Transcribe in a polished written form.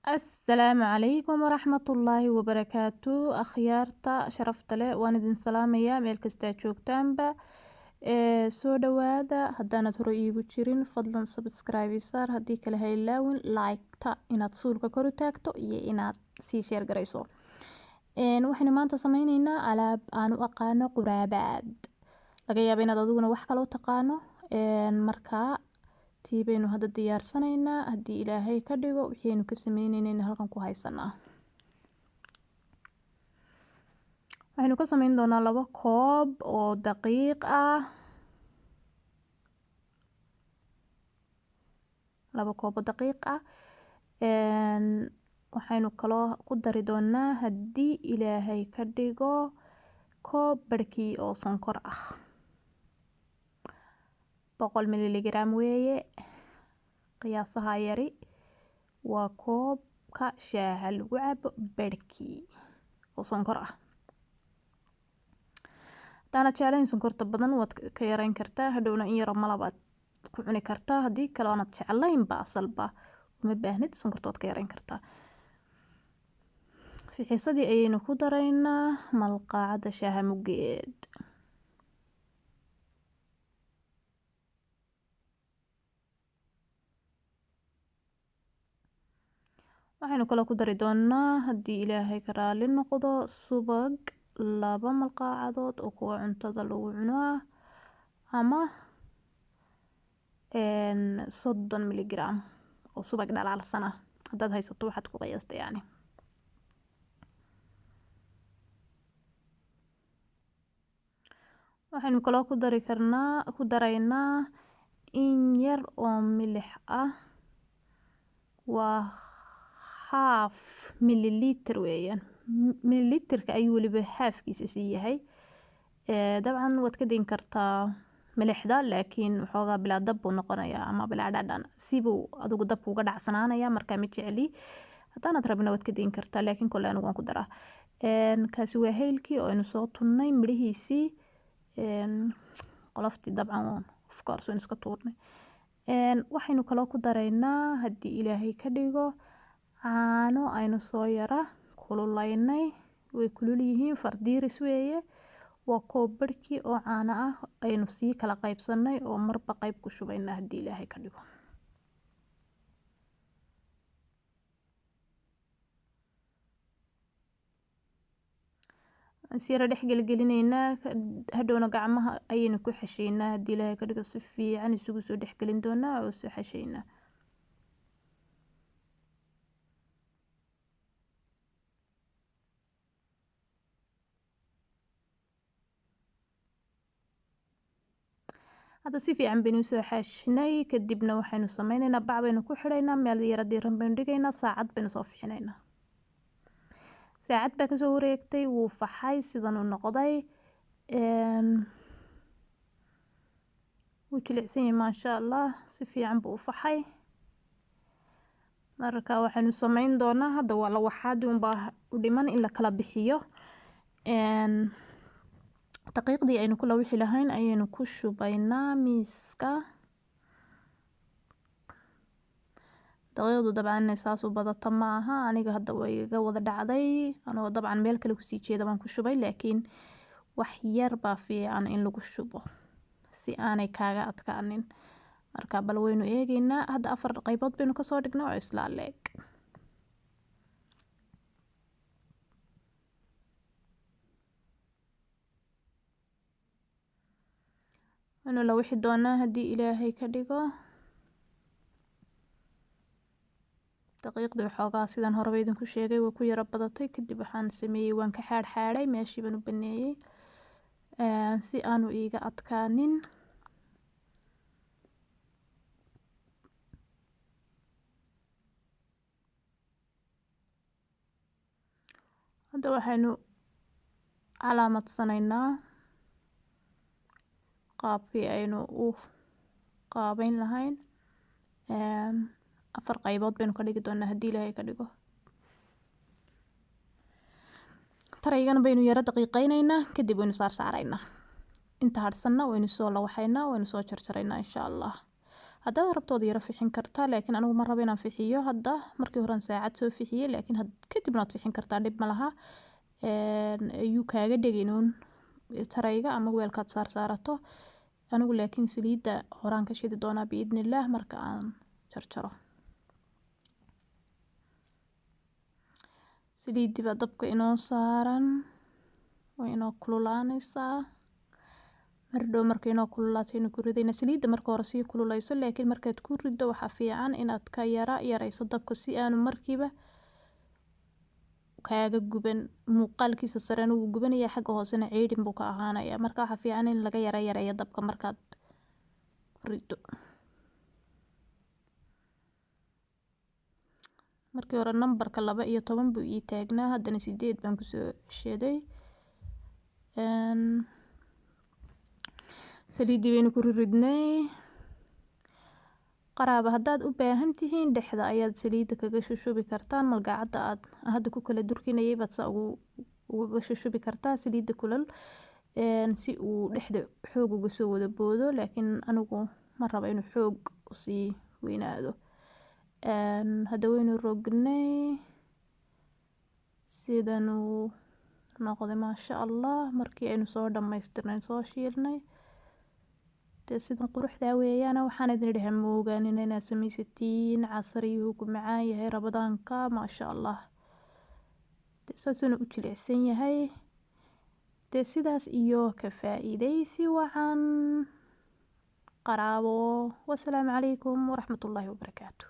Asalaamu calaykum waraxmatullaahi wabarakaatu. Akhyaarta sharafta leh, waan idin salaamayaa meel kastaa joogtaanba. Soo dhawaada. Haddaanad hore iigu jirin, fadlan subscribe saar, haddii kale ha ilaawin like-ta inaad suulka kor u taagto iyo inaad sii share garayso. Waxaynu maanta sameyneynaa alaab aan u aqaano quraabaad, laga yaaba inaad adiguna wax kale u taqaano. Markaa tii baynu hadda diyaarsanaynaa, haddii Ilaahay ka dhigo. Wixii ka sameyneynayna halkan ku haysanaa. Waxaynu ka sameyn doonaa 2 koob oo daqiiq ah, 2 koob oo daqiiq ah. Waxaynu kaloo ku dari doonaa, haddii Ilaahay ka dhigo, koob barhkii oo sonkor ah, 100 mililigram weeye qiyaasaha yari, waa koobka shaaha lagu cabo barhkii oo sonkor ah. Haddaanad jeclayn sonkorta badan, waad ka yareyn kartaa, hadhowna in yaroo malabaad ku cuni kartaa. Haddii kale oonad jeclaynba, asalba uma baahnid sonkorta, waad ka yareyn kartaa. Fixisadii ayaynu ku daraynaa malqaacadda shaaha muggeed. Waxaynu kaloo ku dari doonaa, haddii Ilaahay ka raali noqdo, subag 2 malqaacadood oo kuwa cuntada lagu cuno ah, ama 30 miligram oo subag dhalaalsan ah haddaad haysato, waxaad ku qiyaasta yacni. Waxaynu kaloo ku dari karnaa, ku daraynaa in yar oo milix ah, waa half milliliter weeyaan, milliliterka ayuu weliba haafkiisa sii yahay. Dabcan waad ka dayn kartaa milixda, laakiin waxoogaa bilaa dab buu noqonayaa ama bilaa dhadhan, sibuu adigu dabku uga dhacsanaanaya. Markaa ma jecli. Haddaanad rabina waad ka dayn kartaa, laakiin kole anigu waan ku daraa. Kaasi waa haylkii oo aynu soo tunnay midhihiisii, qoloftii dabcan of course waynu iska tuurnay. Waxaynu kaloo ku daraynaa, haddii Ilaahay ka dhigo, caano aynu soo yara kululaynay, way kulul yihiin, fardiiris weeye. Waa koob barhkii oo caano ah aynu sii kala qaybsanay oo marba qayb ku shubaynaa, haddii Ilaahay ka dhigo. Waan si yara dhex gelgelinaynaa, hadhowna gacmaha ayaynu ku xashaynaa, haddii Ilaahay ka dhigo. Si fiican isugu soo dhexgelin doonaa oo soo xashaynaa. Hadda si fiican baynu usoo xashnay. Kadibna waxaynu sameyneynaa, bac baynu ku xidhaynaa, meel yara diiran baynu dhigaynaa, saacad baynu soo fixinaynaa. Saacad baa kasoo wareegtay, wuu faxay, sidan uu noqday, wuu jilicsan yahay, maasha Allah, si fiican buu u faxay. Marka waxaynu sameyn doonaa hadda waa la waxaadii unbaa u dhiman in la kala bixiyo. Daqiiqdii aynu kula wixi lahayn ayaynu ku shubaynaa miiska. Daqiiqdu dabcan inay saas u badato ma aha, aniga hadda way iga wada dhacday, anoo dabcan meel kale kusii jeeda baan ku shubay, laakiin wax yar baa fiican in lagu shubo si aanay kaaga adkaanin. Marka bal waynu eegeynaa. Hadda 4 qaybood baynu kasoo dhignay oo isla leeg. Waynu la wixi doonaa, haddii Ilaahay ka dhigo. Daqiiqdii waxoogaa, sidan horeba idinku sheegay, way ku yaro badatay. Kadib waxaan sameeyey, waan ka xaadh xaadhay, meeshii baan u baneeyey si aanu iiga adkaanin. Hadda waxaynu calaamadsaneynaa qaabkii aynu u qaabeyn lahayn. 4 qaybood baynu ka dhigi doonaa, haddii Ilaahay ka dhigo. Taraygana baynu yaro daqiiqeyneynaa, kadib waynu saar saaraynaa, inta hadhsanna waynu soo lawaxaynaa, waynu soo jarjaraynaa, insha Allah. Haddaad rabto waad yara fixin kartaa, laakiin anigu ma rabo inaan fixiyo hadda. Markii horan saacad soo fixiyey, laakiin kadibna waad fixin kartaa, dhib ma laha. Ayuu kaaga dhegin tarayga ama weelkaad saar saarato. Anigu laakiin saliidda horaan ka shidi doonaa biidnillaah marka aan jarjaro. Saliiddii baa dabka inoo saaran, way inoo kululaanaysaa. Mardhow marka inoo kululaato aynu ku ridayna saliidda. Marka hore sii kululayso, laakiin markaad ku riddo waxaa fiican inaad ka yara yarayso dabka si aanu markiiba kaaga guban. Muuqaalkiisa sarena wuu gubanaya, xagga hoosena ceydhin buu ka ahaanaya. Marka waxaa fiican in laga yara yareeyo dabka markaad riddo. Markii hore nambarka 12 buu ii taagnaa, haddana 8 baan kusoo ceshaday. Saliiddii baynu ku ridnay. Qaraaba, haddaad u baahan tihiin dhexda ayaad saliidda kaga shushubi kartaan. Malgacadda aad hadda ku kala durkinayay baad saa ugaga shushubi kartaa saliidda kulal si uu dhexda xoog uga soo wada boodo, laakiin anigu ma rabo inuu xoog usii weynaado. Hadda waynu rognay, sidanuu noqday maasha Allah. Markii aynu soo dhammaystirnay soo shiilnay, dee sidan quruxdaa weeyaan. Waxaan idin idhi ha moogaanin inaad samaysatiin, casariyuhu ku macaan yahay Ramadaanka maasha Allah. Dee saasuuna u jilicsan yahay. Dee sidaas iyo ka faa'iidaysi wacan qaraabo. Wasalaamu calaykum waraxmatullaahi wabarakaatu.